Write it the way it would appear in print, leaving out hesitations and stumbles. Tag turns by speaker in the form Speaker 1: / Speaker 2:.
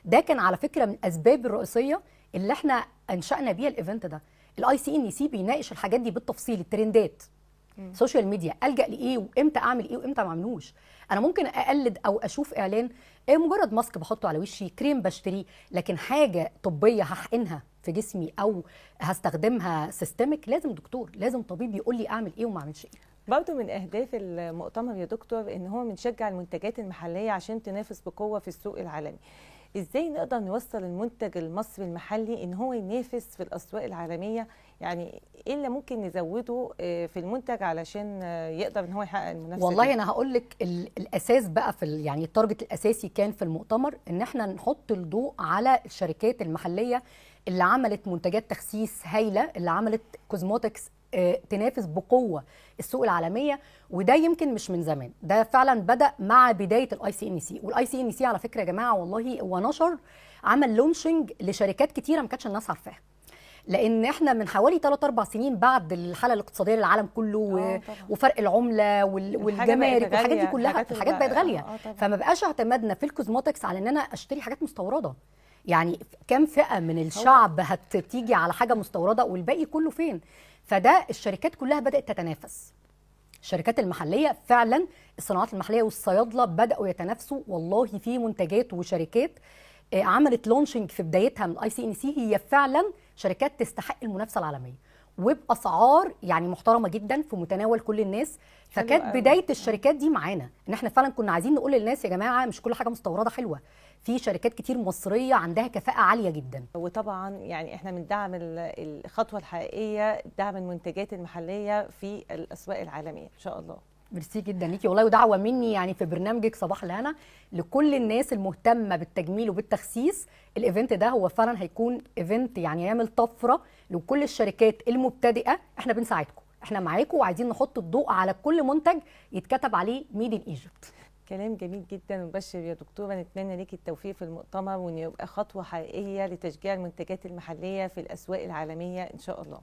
Speaker 1: ده كان على فكرة من الاسباب الرئيسية اللي احنا انشأنا بيها ال event ده. ال ICNC بيناقش الحاجات دي بالتفصيل، الترندات، social media، الجا لايه وامتى اعمل ايه وامتى ما اعملوش. انا ممكن اقلد او اشوف اعلان، إيه، مجرد mask بحطه على وشي، كريم بشتريه، لكن حاجة طبية هحقنها في جسمي او هستخدمها systemic لازم دكتور، لازم طبيب يقول لي اعمل ايه وما اعملش ايه.
Speaker 2: برضه من اهداف المؤتمر يا دكتور ان هو بنشجع المنتجات المحلية عشان تنافس بقوة في السوق العالمي. ازاي نقدر نوصل المنتج المصري المحلي ان هو ينافس في الاسواق العالمية؟ يعني ايه اللي ممكن نزوده في المنتج علشان يقدر ان هو يحقق المنافسة؟
Speaker 1: والله دي انا هقول لك الاساس بقى في يعني ال target الاساسي كان في المؤتمر ان احنا نحط الضوء على الشركات المحلية اللي عملت منتجات تخسيس هايلة، اللي عملت cosmetics تنافس بقوة السوق العالميه. وده يمكن مش من زمان، ده فعلا بدا مع بداية الاي سي ان سي. والاي سي ان سي على فكرة يا جماعة والله هو نشر، عمل launching لشركات كتيرة ما كانتش الناس عارفاها، لان احنا من حوالي 3 4 سنين بعد الحالة الاقتصادية للعالم كله وفرق العملة والجمارك والحاجات دي كلها، الحاجات بقت غالية، فما بقاش اعتمادنا في ال cosmetics على ان انا اشتري حاجات مستورده. يعني كم فئة من الشعب هتيجي على حاجة مستورده والباقي كله فين؟ فده الشركات كلها بدات تتنافس، الشركات المحلية فعلا، الصناعات المحلية والصيادله بداوا يتنافسوا. والله في منتجات وشركات عملت launching في بدايتها من ال ICNC هي فعلا شركات تستحق المنافسة العالمية وباسعار يعني محترمه جدا في متناول كل الناس. فكانت بداية الشركات دي معانا ان احنا فعلا كنا عايزين نقول للناس يا جماعة مش كل حاجة مستورده حلوة، في شركات كتير مصرية عندها كفاءة عالية جدا.
Speaker 2: وطبعا يعني احنا بندعم الخطوة الحقيقية، دعم المنتجات المحلية في الاسواق العالمية ان شاء الله.
Speaker 1: ميرسي جدا ليكي والله، ودعوة مني يعني في برنامجك صباح الهنا لكل الناس المهتمة بالتجميل وبالتخسيس. ال event ده هو فعلا هيكون event يعني يعمل طفرة لكل الشركات المبتدئه. احنا بنساعدكم، احنا معاكم، وعايزين نحط الضوء على كل منتج يتكتب عليه made in Egypt.
Speaker 2: كلام جميل جدا ومبشر يا دكتورة، نتمنى ليكي التوفيق في المؤتمر وان يبقى خطوة حقيقية لتشجيع المنتجات المحلية في الاسواق العالمية ان شاء الله.